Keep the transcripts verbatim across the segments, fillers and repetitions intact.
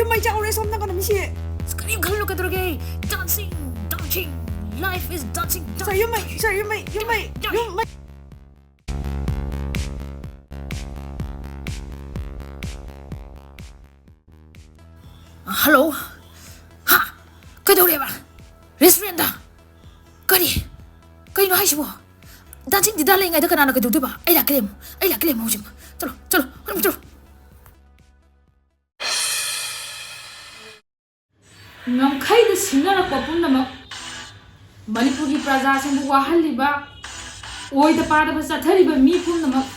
ꯃꯩ ꯆꯥꯛꯍꯧꯔꯦ ꯁꯣꯝ ꯅꯥꯀꯟꯗ ꯃꯤꯁꯤ꯫ ꯑꯁ, ꯀꯔꯤꯝ ꯈꯜꯂꯨꯅꯨ, ꯀꯩꯗꯧꯔꯒꯦ? Dancing, dancing, life is dancing, sir, dancing. ꯌꯨꯝ ꯃꯩ, sir, ꯌꯨꯝ ꯃꯩ, ꯌꯨꯝ ꯃꯩ, ꯌꯨꯝ ꯃꯩ꯫ ꯍꯜꯂꯣ꯫ ꯍꯥ? ꯀꯩꯗꯧꯔꯦꯕ? ꯔꯦꯁꯇꯨꯔꯦꯟꯗ? ꯀꯔꯤ? ꯀꯩꯅꯣ ꯍꯥꯏꯁꯤꯕꯣ? ꯗꯥꯟꯁꯤꯡ ꯗꯤꯗꯥ ꯂꯩꯉꯩꯗ ꯀꯅꯥꯅ ꯀꯩꯗꯧꯗꯣꯏꯕ? ꯑꯩ ꯂꯥꯛꯀꯦ ꯂꯩꯔꯝꯃꯣ꯫ ꯑꯩ ꯂꯥꯛꯀꯦ ꯂꯩꯔꯝꯃꯣ ꯍꯧꯖꯤꯛ꯫ ꯆꯠꯂꯣ, ꯆꯠꯂꯣ, ꯆꯠꯂꯣ, ꯆꯠꯂꯣ꯫ ꯉꯝꯈꯩꯗ ꯁꯤꯡꯅꯔꯛꯄ ꯄꯨꯝꯅꯃꯛ, ꯃꯅꯤꯄꯨꯔꯒꯤ ꯄ꯭ꯔꯖꯥꯁꯤꯡꯕꯨ ꯋꯥꯍꯜꯂꯤꯕ, ꯑꯣꯏꯗ ꯄꯥꯗꯕ ꯆꯠꯊꯔꯤꯕ ꯃꯤ ꯄꯨꯝꯅꯃꯛ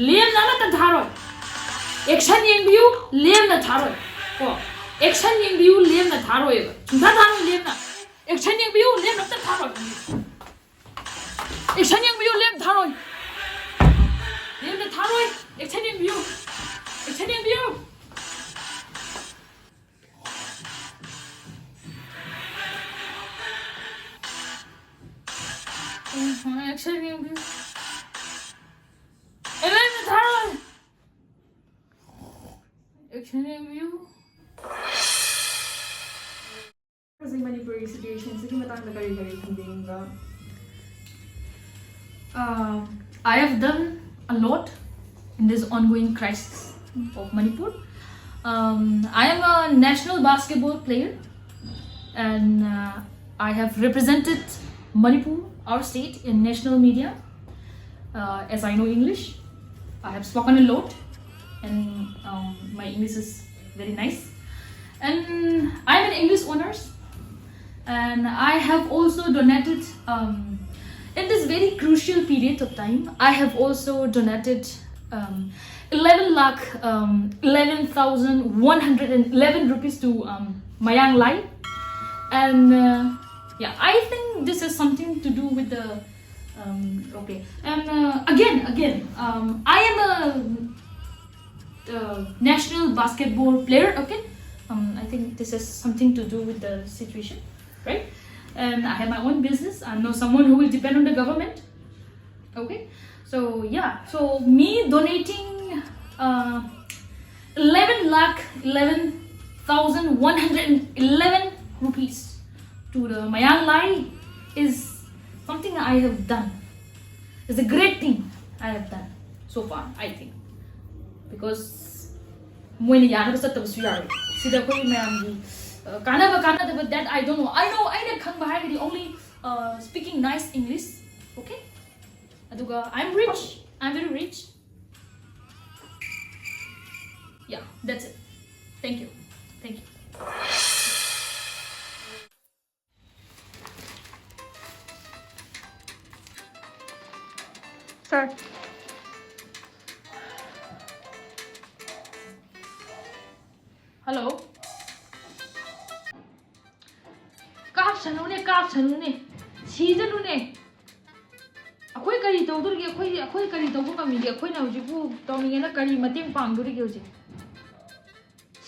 ꯂꯦꯝꯅ ꯑꯃꯠꯇ ꯊꯥꯔꯣꯏ꯫ ꯑꯦꯛꯁꯟ ꯌꯦꯡꯕꯤꯌꯨ, ꯂꯦꯝꯅ ꯊꯥꯔꯣꯏ꯫ ꯀꯣ, ꯑꯦꯛꯁꯟ ꯌꯦꯡꯕꯤꯌꯨ, ꯂꯦꯝꯅ ꯊꯥꯔꯣꯏꯕ꯫ ꯁꯨꯡꯊꯥ ꯊꯥꯔꯣꯏ ꯂꯦꯝꯅ꯫ ꯑꯦꯛꯁꯟ ꯌꯦꯡꯕꯤꯌꯨ, ꯂꯦꯝꯅ ꯑꯃꯠꯇ ꯊꯥꯔꯣꯏ꯫ ꯑꯦꯛꯁꯟ ꯌꯦꯡꯕꯤꯌꯨ, ꯂꯦꯝꯅ ꯊꯥꯔꯣꯏ꯫ ꯂꯦꯝꯅ ꯊꯥꯔꯣꯏ꯫ ꯑꯦꯛꯁꯟ ꯌꯦꯡꯕꯤꯌꯨ꯫ ꯑꯦꯛꯁꯟ ꯌꯦꯡꯕꯤꯌꯨ꯫ ꯑꯦꯛꯁꯟ ꯌꯦꯡꯕꯤꯌꯨ꯫ ꯑꯦ, ꯂꯦꯝꯅ ꯊꯥꯔꯣꯏ꯫ ꯑꯦꯛꯁꯟ ꯌꯦꯡꯕꯤꯌꯨ꯫ ꯍꯧꯖꯤꯛ ꯃꯅꯤꯄꯨꯔꯒꯤ ꯁꯤꯆꯨꯋꯦꯁꯟꯁꯤꯒꯤ ꯃꯇꯥꯡꯗ ꯀꯔꯤ ꯀꯔꯤ ꯊꯝꯕꯤꯅꯤꯡꯕ? Uh, I have done a lot in this ongoing crisis of Manipur. Um, I am a national basketball player, and uh, I have represented Manipur, our state, in national media. Uh, as I know English, I have spoken a lot, and um, my English is very nice. And I'm an English honors, and I have also donated, um, in this very crucial period of time, I have also donated um, eleven lakh, um, eleven thousand one hundred and eleven rupees to um, Mayang Lai. And uh, yeah, I think this has something to do with the, um, okay. And uh, again, again, um, I am a uh, national basketball player, okay? Um, I think this has something to do with the situation, right? And I have my own business. I'm not someone who will depend on the government, okay? So, yeah, so me donating uh, eleven lakh, eleven Thousand one hundred and eleven rupees to the Mayang Lai is something I have done. It's a great thing I have done so far, I think. Because ꯃꯣꯏꯅ ꯌꯥꯅꯕ ꯆꯠꯇꯕꯁꯨ ꯌꯥꯔꯣꯏ꯫ ꯁꯤꯗ ꯑꯩꯈꯣꯏ ꯃꯌꯥꯝꯒꯤ, ꯑ, ꯀꯥꯟꯅꯕ ꯀꯥꯟꯅꯗꯕ, that I don't know. I know, ꯑꯩꯅ ꯈꯪꯕ ꯍꯥꯏꯔꯒꯗꯤ only, uh, speaking nice English, okay? ꯑꯗꯨꯒ I'm rich, I'm very rich. Yeah, that's it. Thank you. Thank you. Sir. Hello. ꯀꯥꯞꯁꯅꯨꯅꯦ, ꯀꯥꯞꯁꯅꯨꯅꯦ, ꯁꯤꯖꯅꯨꯅꯦ꯫ ꯑꯩꯈꯣꯏ ꯀꯔꯤ ꯇꯧꯗꯣꯔꯤꯒꯦ? ꯑꯩꯈꯣꯏ, ꯑꯩꯈꯣꯏ ꯀꯔꯤ ꯇꯧꯕ ꯉꯝꯃꯤꯒꯦ? ꯑꯩꯈꯣꯏꯅ ꯍꯧꯖꯤꯛꯄꯨ ꯇꯧꯅꯤꯡꯉꯦꯅ ꯀꯔꯤ ꯃꯇꯦꯡ ꯄꯥꯡꯗꯣꯔꯤꯒꯦ ꯍꯧꯖꯤꯛ?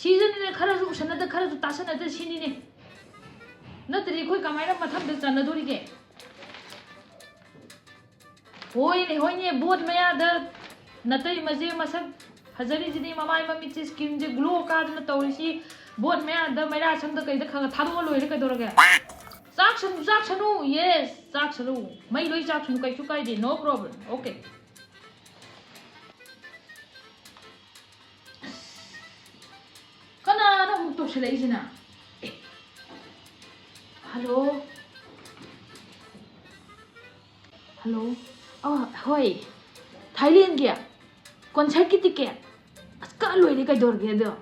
ꯁꯤꯖꯅꯤꯅꯦ, ꯈꯔꯁꯨ ꯎꯁꯟꯅꯗ, ꯈꯔꯁꯨ ꯇꯥꯁꯟꯅꯗ ꯁꯤꯅꯤꯅꯦ꯫ ꯅꯠꯇ꯭ꯔꯗꯤ ꯑꯩꯈꯣꯏ ꯀꯃꯥꯏꯅ ꯃꯊꯪꯗ ꯆꯟꯅꯗꯣꯔꯤꯒꯦ? ꯍꯣꯏꯅꯦ, ꯍꯣꯏꯅꯦ, ꯕꯣꯠ ꯃꯌꯥꯗ ꯅꯇꯩ ꯃꯁꯦ ꯃꯁꯛ ꯐꯖꯔꯤꯁꯤꯗꯤ, ꯃꯃꯥꯏ ꯃꯃꯤꯠꯁꯦ, skinꯁꯦ glow ꯀꯥꯗꯅ ꯇꯧꯔꯤꯁꯤ꯫ ꯕꯣꯠ ꯃꯌꯥꯗ ꯃꯩꯔꯥ ꯁꯪꯗ ꯀꯩꯗ ꯈꯔ ꯈꯔ ꯊꯥꯗꯣꯛꯑ ꯂꯣꯏꯔꯦ, ꯀꯩꯗꯧꯔꯒꯦ? ꯆꯥꯛꯁꯅꯨ, ꯆꯥꯛꯁꯅꯨ, yes, ꯆꯥꯛꯁꯅꯨ꯫ ꯃꯩ ꯂꯣꯏ ꯆꯥꯛꯁꯅꯨ, ꯀꯩꯁꯨ ꯀꯥꯏꯗꯦ, no problem, okay꯫ ꯀꯅꯥꯅꯣ ꯑꯃꯨꯛ ꯇꯧꯁꯜꯂꯛꯏꯁꯤꯅ? ꯑꯦ꯫ Hello? Hello? ꯑ, ꯍꯣꯏ꯫ Thailandꯒꯤ concertꯀꯤ ticket? ꯑꯁ, ꯀꯛꯑ ꯂꯣꯏꯔꯦ, ꯀꯩꯗꯧꯔꯒꯦ ꯑꯗꯣ?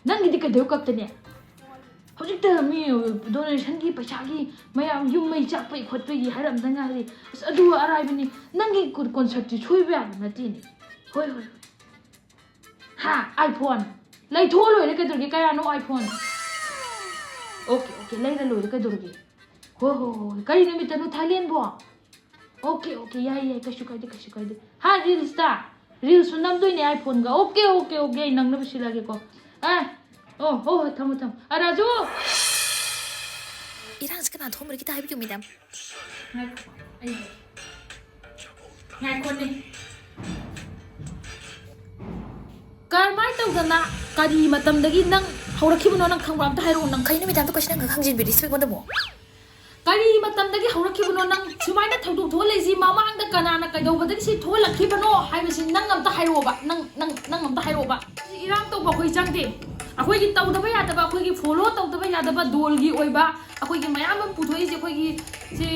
ꯅꯪꯒꯤꯗꯤ ꯀꯩꯗꯧ ꯀꯛꯇꯅꯦ? ꯍꯧꯖꯤꯛꯇ ꯃꯤ donationꯒꯤ ꯄꯩꯁꯥꯒꯤ ꯃꯌꯥꯝ ꯌꯨꯝ ꯃꯩ ꯆꯥꯛꯄꯩ ꯈꯣꯠꯄꯒꯤ ꯍꯥꯏꯔꯝꯗ ꯉꯥꯏꯔꯤ꯫ ꯑꯁ, ꯑꯗꯨ ꯑꯔꯥꯏꯕꯅꯤ꯫ ꯅꯪꯒꯤ ꯀꯨ-, concertꯇꯤ ꯁꯣꯏꯕ ꯌꯥꯕ ꯅꯠꯇꯦꯅꯦ꯫ ꯍꯣꯏ, ꯍꯣꯏ, ꯍꯣꯏ꯫ ꯍꯥ? iPhone? ꯂꯩꯊꯣꯛꯑ ꯂꯣꯏꯔꯦ ꯀꯩꯗꯧꯔꯒꯦ? ꯀꯌꯥꯅꯣ iPhone? Okay, okay, ꯂꯩꯔ ꯂꯣꯏꯔꯦ ꯀꯩꯗꯧꯔꯒꯦ? ꯍꯣꯏ, ꯍꯣꯏ, ꯍꯣꯏ, ꯍꯣꯏ꯫ ꯀꯔꯤ ꯅꯨꯃꯤꯠꯇꯅꯣ Thailandꯕꯣ? Okay, okay, ꯌꯥꯏ, ꯌꯥꯏ, ꯀꯩꯁꯨ ꯀꯥꯏꯗꯦ, ꯀꯩꯁꯨ ꯀꯥꯏꯗꯦ꯫ ꯍꯥ, reelsꯇ? Reelsꯁꯨ ꯅꯝꯗꯣꯏꯅꯦ iPhoneꯒ꯫ Okay, okay, okay, ꯑꯩ ꯅꯪꯅꯕ ꯁꯤꯜꯂꯒꯦꯀꯣ꯫ ꯑꯦ, ꯑꯣ, ꯍꯣ, ꯍꯣ, ꯊꯝꯃꯣ, ꯊꯝꯃꯣ꯫ ꯑ, ꯔꯥꯖꯨ! ꯏꯔꯥꯡꯁꯦ ꯀꯅꯥ ꯊꯣꯛꯑꯝꯃꯤꯒꯦ ꯈꯤꯇ ꯍꯥꯏꯕꯤꯌꯨ, madam꯫ ꯉꯥꯏꯈꯣ, ꯑꯩ ꯉꯥꯏꯈꯣꯅꯦ꯫ ꯀꯔꯝꯍꯥꯏꯅ ꯇꯧꯗꯅ, ꯀꯔꯤ ꯃꯇꯝꯗꯒꯤ ꯅꯪ ꯍꯧꯔꯛꯈꯤꯕꯅꯣ ꯅꯪ ꯈꯪꯕ꯭ꯔꯥ? ꯑꯝꯇ ꯍꯥꯏꯔꯛꯑꯣ꯫ ꯅꯪ ꯀꯩꯅꯣ ꯃꯦꯗꯥꯝꯗ ꯀꯣꯏꯁꯟ ꯍꯪꯉꯒ ꯍꯪꯖꯤꯟꯕꯤꯔꯤꯁꯤ ꯑꯩꯉꯣꯟꯗꯕꯨ? ꯀꯔꯤ ꯃꯇꯝꯗꯒꯤ ꯍꯧꯔꯛꯈꯤꯕꯅꯣ? ꯅꯪ ꯁꯨꯃꯥꯏꯅ ꯊꯧꯗꯣꯛ ꯊꯣꯛꯍꯜꯂꯛꯏꯁꯤ ꯃꯃꯥꯡꯗ ꯀꯅꯥꯅ ꯀꯩꯗꯧꯕꯗꯒꯤ ꯁꯤ ꯊꯣꯛꯍꯜꯂꯛꯈꯤꯕꯅꯣ ꯍꯥꯏꯕꯁꯤ ꯅꯪ ꯑꯝꯇ ꯍꯥꯏꯔꯛꯑꯣꯕ꯫ ꯅꯪ ꯅꯪ ꯅꯪ ꯑꯝꯇ ꯍꯥꯏꯔꯛꯑꯣꯕ꯫ ꯁꯤ ꯏꯔꯥꯡ ꯇꯧꯕ ꯑꯩꯈꯣꯏ ꯆꯪꯗꯦ꯫ ꯑꯩꯈꯣꯏꯒꯤ ꯇꯧꯗꯕ ꯌꯥꯗꯕ, ꯑꯩꯈꯣꯏꯒꯤ ꯐꯣꯂꯣ ꯇꯧꯗꯕ ꯌꯥꯗꯕ ꯗꯣꯜꯒꯤ ꯑꯣꯏꯕ ꯑꯩꯈꯣꯏꯒꯤ ꯃꯌꯥꯝ ꯑꯃ ꯄꯨꯊꯣꯛꯏꯁꯦ꯫ ꯑꯩꯈꯣꯏꯒꯤ ꯁꯤ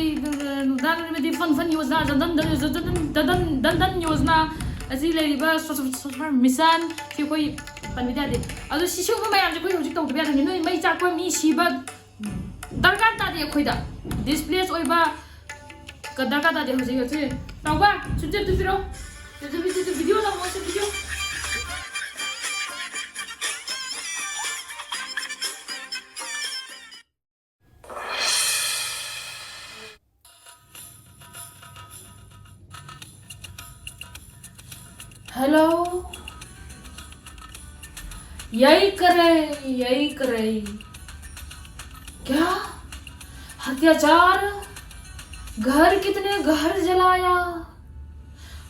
ꯗꯥꯟ ꯔꯦꯃꯦꯗꯤ ꯐꯟ ꯐꯟ ꯌꯣꯖꯅꯥ, ꯖꯟ ꯙꯟ ꯖꯟ ꯖꯟ ꯙꯟ ꯙꯟ ꯙꯟ ꯙꯟ ꯌꯣꯖꯅꯥ, ꯑꯁꯤ ꯂꯩꯔꯤꯕ ꯁ꯭ꯋ-, ꯁ꯭ꯋ-, ꯁ꯭ꯋ-, ꯃꯤꯁꯟ ꯁꯤ ꯑꯩꯈꯣꯏ ꯄꯟꯕꯗꯤ ꯌꯥꯗꯦ꯫ ꯑꯗꯣ ꯁꯤ ꯁꯤꯒꯨꯝꯕ ꯃꯌꯥꯝꯁꯦ ꯑꯩꯈꯣꯏ ꯍꯧꯖꯤꯛ ꯇꯧꯗꯕ ꯌꯥꯗꯕꯅꯤ꯫ ꯅꯣꯏ ꯃꯩ ꯆꯥꯛꯄ, ꯃꯤ ꯁꯤꯕ ꯗꯔꯀꯥꯔ ꯇꯥꯗꯦ ꯑꯩꯈꯣꯏꯗ꯫ ꯗꯤꯁꯄ꯭ꯂꯦꯁ ꯑꯣꯏꯕ ꯀ-, ꯗꯔꯀꯥꯔ ꯇꯥꯗꯦ ꯍꯧꯖꯤꯛ ꯍꯧꯖꯤꯛ꯫ ꯆꯥꯎꯕ, ꯁꯨꯝꯆꯦ ꯑꯗꯨ ꯄꯤꯔꯛꯑꯣ꯫ ꯁꯨꯝꯆꯦ, ꯁꯨꯝꯆꯦ, ꯁꯨꯝꯆꯦ, ꯚꯤꯗꯤꯑꯣ ꯅꯝꯃꯣ, ꯁꯤ ꯚꯤꯗꯤꯑꯣ꯫ हेलो, यही करे, यही करे। क्या अत्याचार, घर कितने घर जलाया,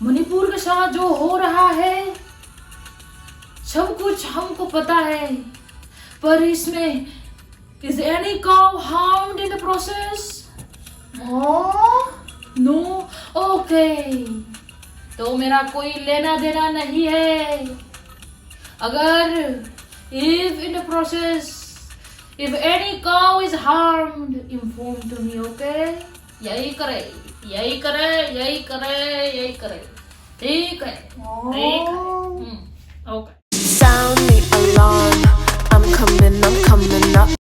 मणिपुर के साथ जो हो रहा है, सब कुछ हमको पता है, पर इसमें is any cow harmed in the process? Oh, no. Okay, तो मेरा कोई लेना देना नहीं है। अगर if in the process, if any cow is harmed, inform to me, okay? यही करे, यही करे, यही करे, यही करे। ठीक है, ठीक है। हम्म, okay. Sound the alarm. I'm coming, I'm coming up.